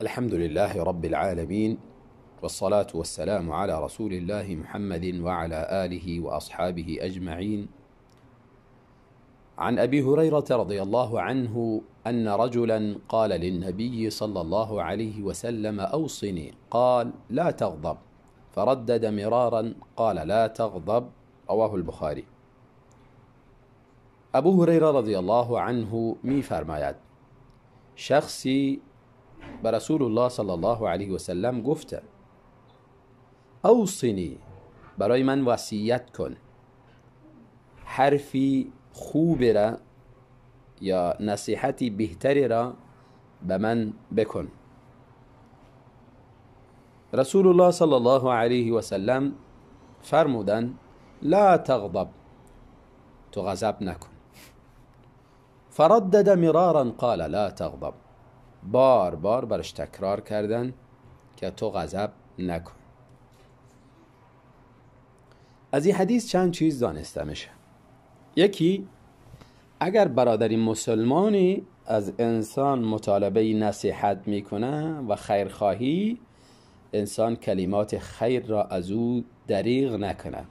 الحمد لله رب العالمين، والصلاة والسلام على رسول الله محمد وعلى آله وأصحابه أجمعين. عن أبي هريرة رضي الله عنه أن رجلا قال للنبي صلى الله عليه وسلم: أوصني. قال: لا تغضب. فردد مرارا قال: لا تغضب. رواه البخاري. ابو هریره رضی الله عنه می فرماید: شخصی به رسول الله صلی الله علیه و سلم گفته: اوصنی، برای من وصیت کن، حرفی خوب را یا نصیحتی بهتری را به من بکن. رسول الله صلی الله علیه و سلم فرمودند: لا تغضب، تو غضب نکن. فردد مرارا قال لا تغضب. بار بار برش تکرار کردن که تو غضب نکن. از این حدیث چند چیز دانسته میشه. یکی، اگر برادری مسلمانی از انسان مطالبه نصیحت میکنه و خیرخواهی، انسان کلمات خیر را از او دریغ نکنه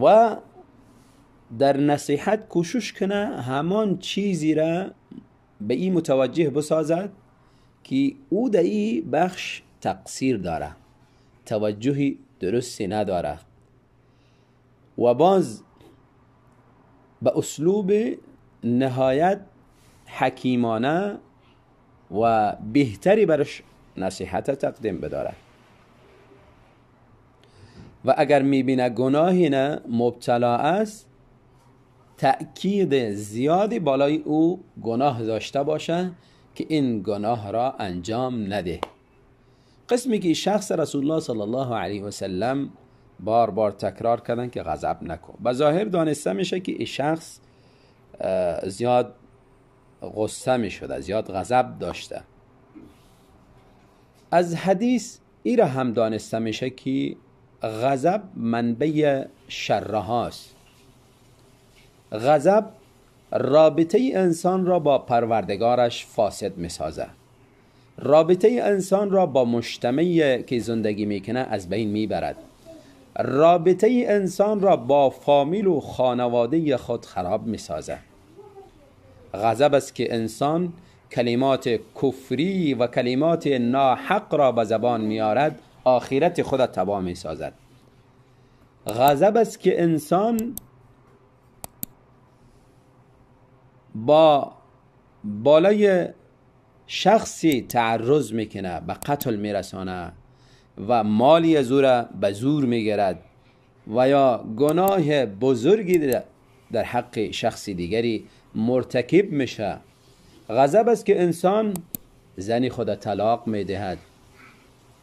و در نصیحت کوشش کنه همان چیزی را به این متوجه بسازد که او در این بخش تقصیر داره، توجهی درستی نداره، و باز به اسلوب نهایت حکیمانه و بهتری برش نصیحت تقدیم بداره. و اگر میبینه گناهی نه مبتلا است، تأکید زیادی بالای او گناه داشته باشه که این گناه را انجام نده. قسمی که شخص رسول الله صلی الله علیه و سلم بار بار تکرار کردن که غضب نکن، به ظاهر دانسته میشه که این شخص زیاد غصه میشده، زیاد غضب داشته. از حدیث ای را هم دانسته میشه که غضب منبع شرهاست. غضب رابطه انسان را با پروردگارش فاسد میسازه، رابطه انسان را با مجتمعی که زندگی میکنه از بین میبرد، رابطه انسان را با فامیل و خانواده خود خراب میسازه. غضب است که انسان کلمات کفری و کلمات ناحق را به زبان میارد، آخرت خود تباه میسازد. غضب است که انسان با بالای شخصی تعرض میکنه، به قتل میرسانه و مالی از او را به زور میگیرد و یا گناه بزرگی در حق شخص دیگری مرتکب میشه. غضب است که انسان زنی خود طلاق میدهد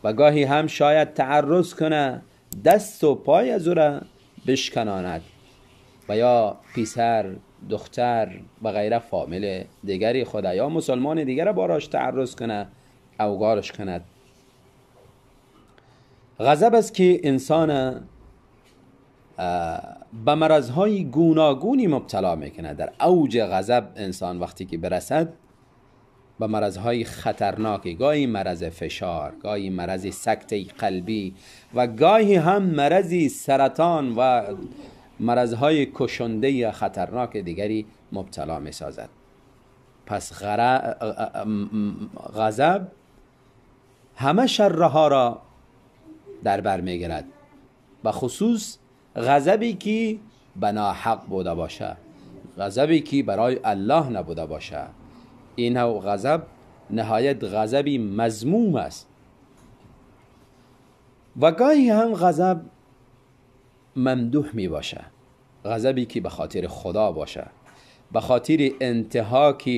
و گاهی هم شاید تعرض کنه، دست و پای از او را بشکناند و یا پسر، دختر و غیره فامیل دیگری خود یا مسلمان دیگر باراش تعرض کنه، اوگارش کند. غضب است که انسان به مرضهای گوناگونی مبتلا میکنه. در اوج غضب انسان وقتی که برسد به مرضهای خطرناک، گاهی مرض فشار، گاهی مرض سکته قلبی و گاهی هم مرض سرطان و مرضهای کشنده خطرناک دیگری مبتلا میسازد. پس غضب همه شرها را در بر میگیرد، به خصوص غضبی که بنا حق بوده باشه، غضبی که برای الله نبوده باشه. این نوع غضب نهایت غضبی مذموم است. و گاهی هم غضب ممدوح می باشه، غضبی که به خاطر خدا باشه، به خاطر انتهاک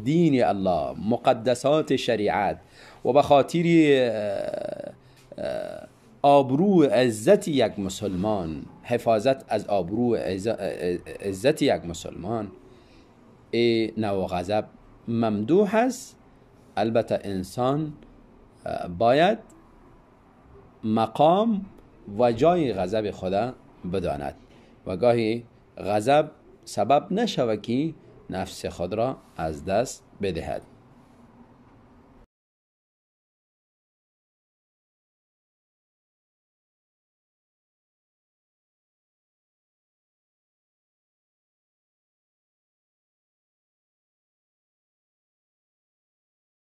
دین الله، مقدسات شریعت و به خاطر آبرو عزت یک مسلمان، حفاظت از آبرو عزت یک مسلمان، این نوع غضب ممدوح است. البته انسان باید مقام و جای غضب خدا بداند و گاهی غضب سبب نشود که نفس خود را از دست بدهد.